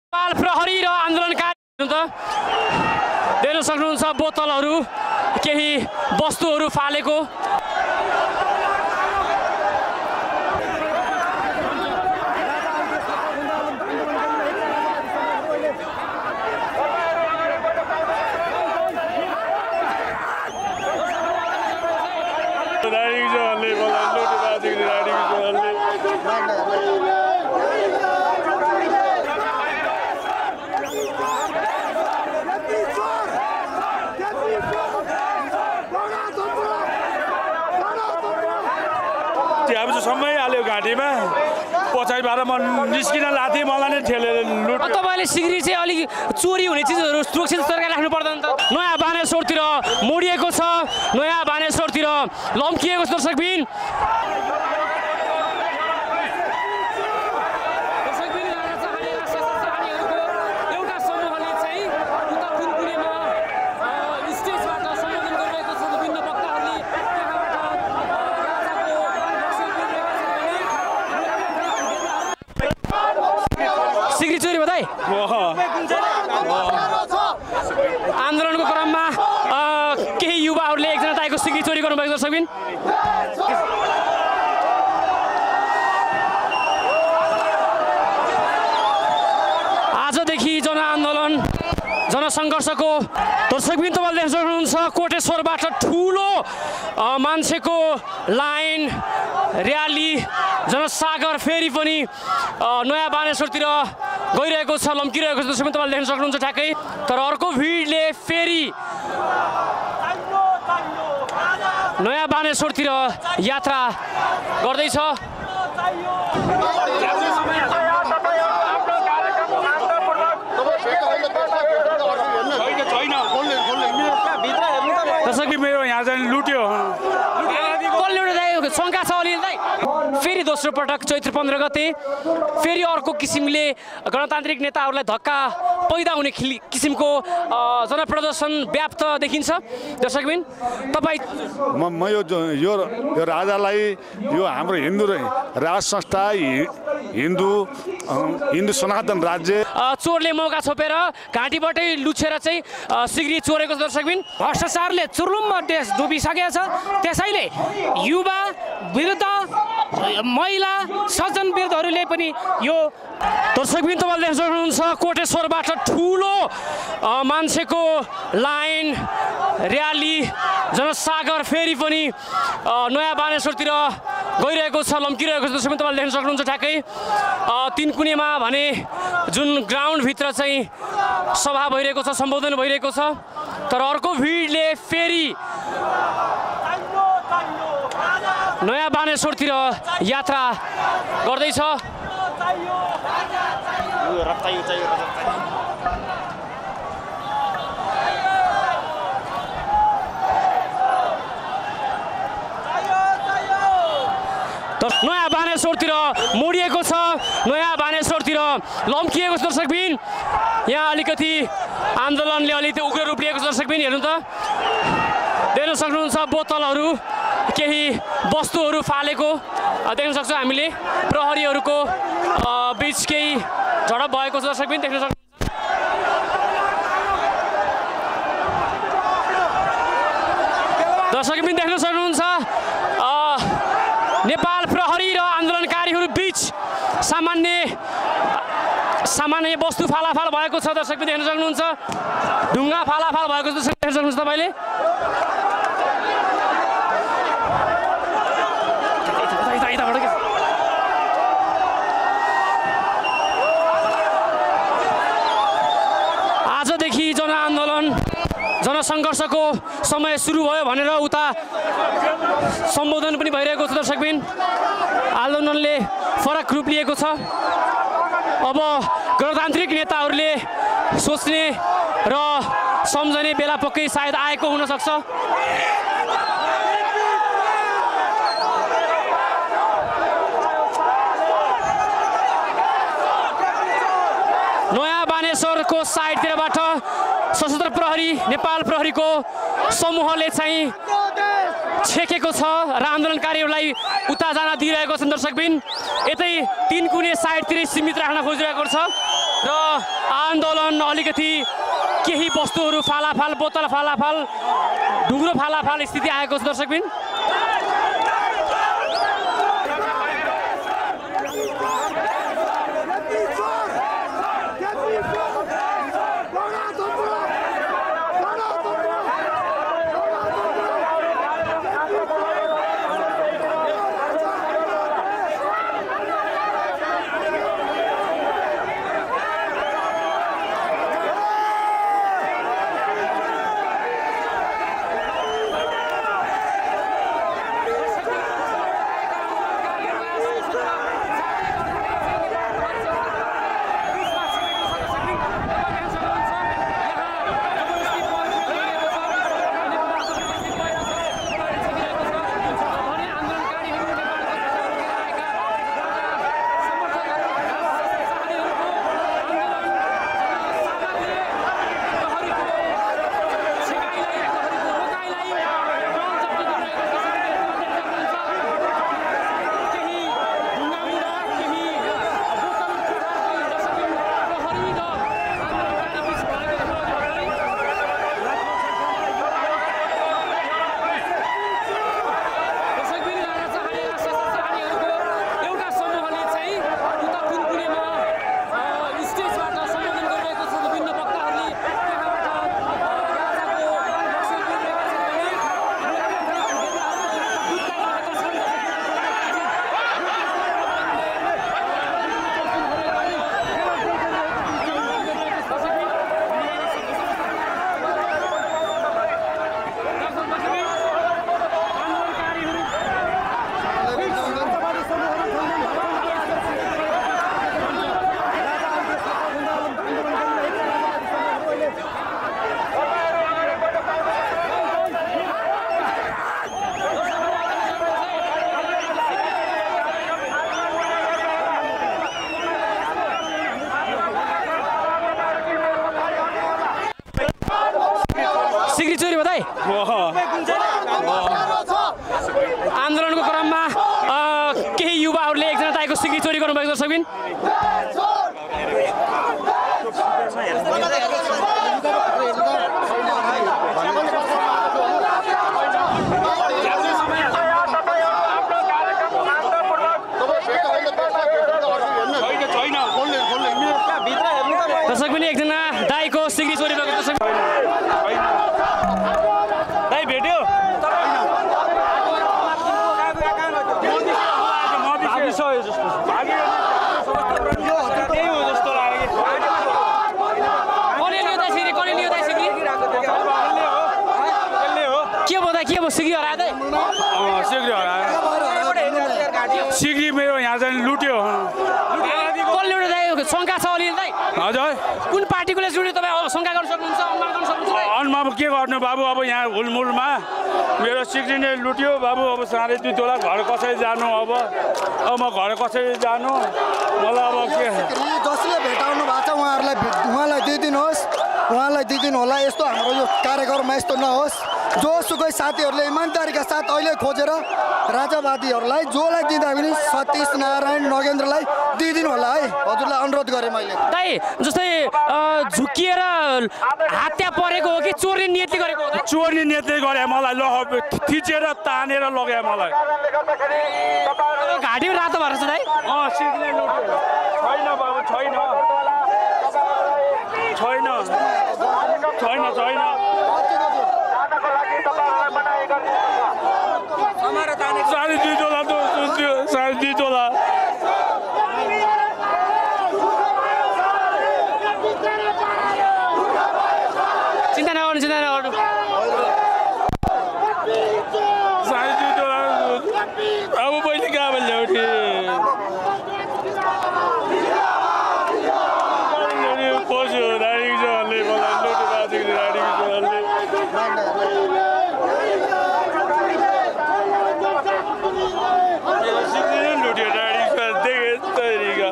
नेपाल प्रहरी र आन्दोलनकारी देख्न सक्नुहुन्छ बोतलहरू केही वस्तुहरू फालेको समय हाल्यो घाँटीमा पछाडिबाट म निस्किन लाथेँ मलाई नै ठेलेर लुट। तपाईँले सिग्री चाहिँ अलिक चोरी हुने चिजहरू सुरक्षित तरिकाले राख्नु पर्दैन त। नयाँ बानेश्वरतिर मोडिएको छ, नयाँ बानेश्वरतिर लम्किएको छ दर्शकबिन। सिग्री चोरी बताए आन्दोलनको क्रममा केही युवाहरूले एकजना दाइको सिग्री चोरी गर्नुभएको दर्शकबिन। आजदेखि जनआन्दोलन जनसङ्घर्षको दर्शकबिन तपाईँले देख्न सक्नुहुन्छ कोटेश्वरबाट ठुलो मान्छेको लाइन र्याली जनसागर फेरि पनि नयाँ बानेश्वरतिर गइरहेको छ, लम्किरहेको छ दर्शकबिन तपाईँले देख्न सक्नुहुन्छ ठ्याक्कै। तर अर्को भिडले फेरि नयाँ बानेश्वरतिर यात्रा गर्दैछ। दर्शकबिन मेरो यहाँ चाहिँ लुट्यो। शङ्का छ अलिअलि दाइ। फेरि दोस्रो पटक चैत्र 15 गते फेरि अर्को किसिमले गणतान्त्रिक नेताहरूलाई धक्का पैदा हुने किसिमको जनप्रदर्शन व्याप्त देखिन्छ दर्शकबिन। तपाईँ म यो राजालाई यो हाम्रो हिन्दू राज संस्था हिन्दू सनातन राज्य चोरले मौका छोपेर घाँटीबाटै लुछेर चाहिँ सिग्री चोरेको छ दर्शकबिन। भ्रष्टाचारले चुर्लुम्म देश डुबिसकेको छ, त्यसैले युवा विरुद्ध महिला सज्जन विरुद्धहरूले पनि यो दर्शकबिन तपाईँले देख्न सक्नुहुन्छ कोटेश्वरबाट ठुलो मान्छेको लाइन र्याली जनसागर फेरि पनि नयाँ बानेश्वरतिर गइरहेको छ, लम्किरहेको छ दर्शकबिन तपाईँले देख्न सक्नुहुन्छ ठ्याक्कै। तिनकुनेमा भने जुन ग्राउन्डभित्र चाहिँ सभा भइरहेको छ, सम्बोधन भइरहेको छ। तर अर्को भिडले फेरि नयाँ बानेश्वरतिर यात्रा गर्दैछ। नयाँ बानेश्वरतिर मोडिएको छ, नयाँ बानेश्वरतिर लम्किएको छ दर्शकबिन। यहाँ अलिकति आन्दोलनले अलिकति उग्र रूप लिएको छ दर्शकबिन। हेर्नु त देख्न सक्नुहुन्छ बोतलहरू केही वस्तुहरू फालेको देख्न सक्छौँ हामीले। प्रहरीहरूको बिच केही झडप भएको छ दर्शकबिन देख्न सक्नुहुन्छ। दर्शकबिन देख्न सक्नुहुन्छ नेपाल प्रहरी र आन्दोलनकारीहरू बिच सामान्य वस्तु फालाफाल भएको छ दर्शकबिन देख्न सक्नुहुन्छ। ढुङ्गा फालाफाल भएको छ देख्न सक्नुहुन्छ तपाईँले। आजदेखि जनआन्दोलन जनसङ्घर्षको समय सुरु भयो भनेर उता सम्बोधन पनि भइरहेको छ दर्शकबिन। आन्दोलनले फरक रूप लिएको छ। अब गणतान्त्रिक नेताहरूले सोच्ने र सम्झने बेला पक्कै सायद आएको हुनसक्छ। नयाँ बानेश्वरको साइडतिरबाट सशस्त्र प्रहरी नेपाल प्रहरीको समूहले चाहिँ छेकेको छ र आन्दोलनकारीहरूलाई उता जान दिइरहेको छ दर्शकबिन। यतै तीनकुने साइडतिर सीमित राख्न खोजिरहेको छ। र आन्दोलन अलिकति केही वस्तुहरू फालाफाल बोतल फालाफाल ढुङ्ग्रो फालाफाल स्थिति आएको छ दर्शकबिन। सिग्री चोरी बताए आन्दोलनको क्रममा केही युवाहरूले एकजना दाइको सिग्री चोरी गर्नुभएको दर्शकबिन। दर्शकबिन एकजना दाइको सिग्री चोरी भएको दर्शक दाइ भेट्यो के भयो सिग्री हरायो दाइ? सिग्री हरायो। सिग्री मेरो यहाँ चाहिँ लुट्यो। कसले लुट्यो दाइ? शङ्का छ अलि दाइ? हजुर। कुन पार्टीकोले लुट्यो तपाईँ शङ्का गर्न सक्नुहुन्छ? अनुमान गर्न सक्नुहुन्छ? अनुमान के गर्नु बाबु, अब यहाँ हुलमुलमा मेरो सिग्री नै लुट्यो बाबु। अब 2.5 तोला घर कसरी जानु? अब म घर कसरी जानु? मलाई अब के जसले भेटाउनु भएको छ उहाँलाई दिइदिनुहोस्, उहाँलाई दिइदिनु होला। यस्तो हाम्रो यो कार्यक्रममा यस्तो नहोस्। जोसुकै साथीहरूले इमान्दारीका साथ अहिले खोजेर राजावादीहरूलाई जसलाई दिँदा पनि सतीश नारायण नगेन्द्रलाई दिइदिनु होला है। हजुरलाई अनुरोध गरेँ मैले। दाइ जस्तै झुकिएर हत्या परेको हो कि चोर्ने नियतले गरेको हो? चोर्ने नियतले गरे मलाई, थिचेर तानेर लग्यो मलाई। घाँटी रातो भएर छ दाइ? सिग्री लुट्यो। छैन बाबु, छैन छैन छैन छैन। साढे 2 तोला त 2.5 तोला। चिन्ता नगर्नु, चिन्ता नगर्नु। 2.5 तोला अब मैले कहाँ ल्याउने? पशु राडी जले मलाई लुटे बाजेको राडी जले लुट्यो राडी देखे तरिका।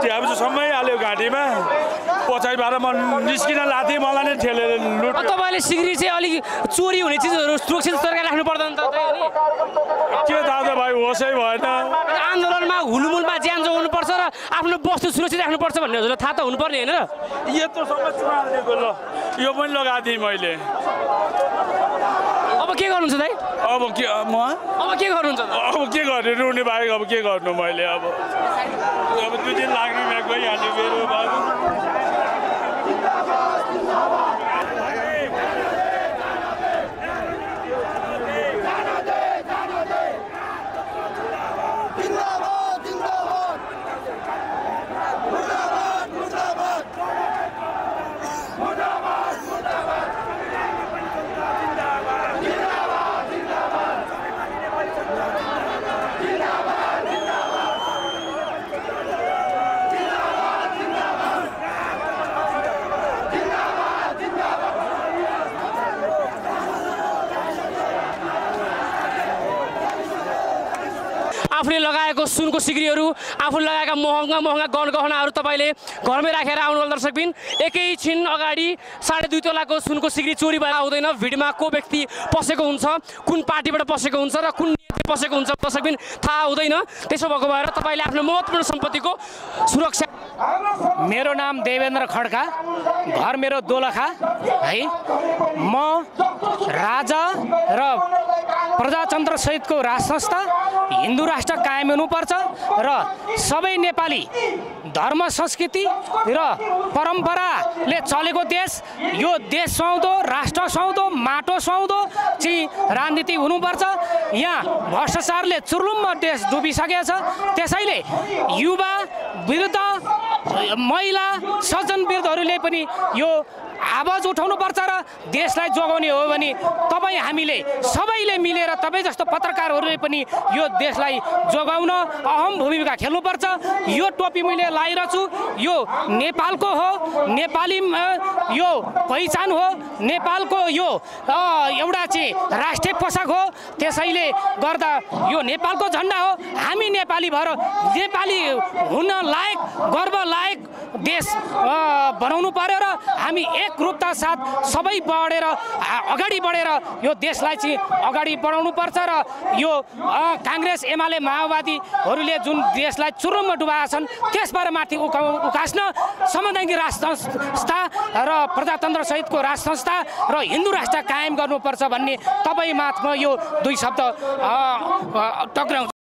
त्यहाँ समय हाल्यो घाँटीमा पछाडिबाट म निस्किन लाथेँ मलाई नै ठेलेर लुट तपाईँले सिग्री चाहिँ अलिक चोरी हुने चिजहरू सुरक्षित तरिकाले राख्नु पर्दैन त के थाहा त भाइ होसै भएन आन्दोलनमा हुलमुलमा ज्यान जोगाउनुपर्छ र आफ्नो वस्तु सुरक्षित राख्नुपर्छ भन्ने हजुरलाई थाहा त हुनुपर्ने होइन र यत्रो सबै चुनाएको ल यो पनि लगाएको थिएँ मैले अब के गर्नुहुन्छ दाइ अब के अब के गर्नुहुन्छ अब के गर्ने रुने बाहेक अब के गर्नु मैले अब 2-3 लाख रुपियाँ गइहाल्यो मेरो बाबु आफूले लगाएको सुनको सिग्रीहरू आफूले लगाएका महँगा गहनाहरू तपाईँले घरमै राखेर आउनु दर्शकबिन एकैछिन अगाडि 2.5 तोलाको सुनको सिग्री चोरी भएर आउँदैन भिडमा को व्यक्ति पसेको हुन्छ कुन पार्टीबाट पसेको हुन्छ र कुन नीति पसेको हुन्छ दर्शकबिन थाहा हुँदैन त्यसो भएको भएर तपाईँले आफ्नो महत्त्वपूर्ण सम्पत्तिको सुरक्षा मेरो नाम देवेन्द्र खड्का घर मेरो दोलखा है म राजा र प्रजातन्त्र सहितको राज संस्था हिन्दू राष्ट्र कायम हुनुपर्छ र सबै नेपाली धर्म संस्कृति र परम्पराले चलेको देश यो देश सुहाउँदो राष्ट्र सुहाउँदो माटो सुहाउँदो चाहिँ राजनीति हुनुपर्छ यहाँ भ्रष्टाचारले चुर्लुम्म देश डुबिसकेको छ त्यसैले युवा विरुद्ध महिला सज्जन विरुद्धहरूले पनि यो आवाज उठाउनुपर्छ र देशलाई जोगाउने हो भने तपाईँ हामीले सबैले मिलेर तपाईँ जस्तो पत्रकारहरूले पनि यो देशलाई जोगाउन अहम भूमिका खेल्नुपर्छ यो टोपी मैले लगाइरहेको छु यो नेपालको हो नेपाली यो पहिचान हो नेपालको यो एउटा चाहिँ राष्ट्रिय पोसाक हो त्यसैले गर्दा यो नेपालको झन्डा हो हामी नेपाली भएर नेपाली हुन लायक गर्व लायक देश बनाउनु पर्यो र हामी एक रूपता साथ सबै बढेर अगाडि बढेर यो देशलाई चाहिँ अगाडि बढाउनु पर्छ र यो कांग्रेस एमाले माओवादीहरूले जुन देशलाई चुरुममा डुबाएका छन् त्यसबाट माथि उकास्न संवैधानिक राज संस्था र प्रजातन्त्र सहितको राज संस्था र हिन्दू राष्ट्र कायम गर्नुपर्छ भन्ने तपाईँ माथमा यो 2 शब्द टक्राउँछु।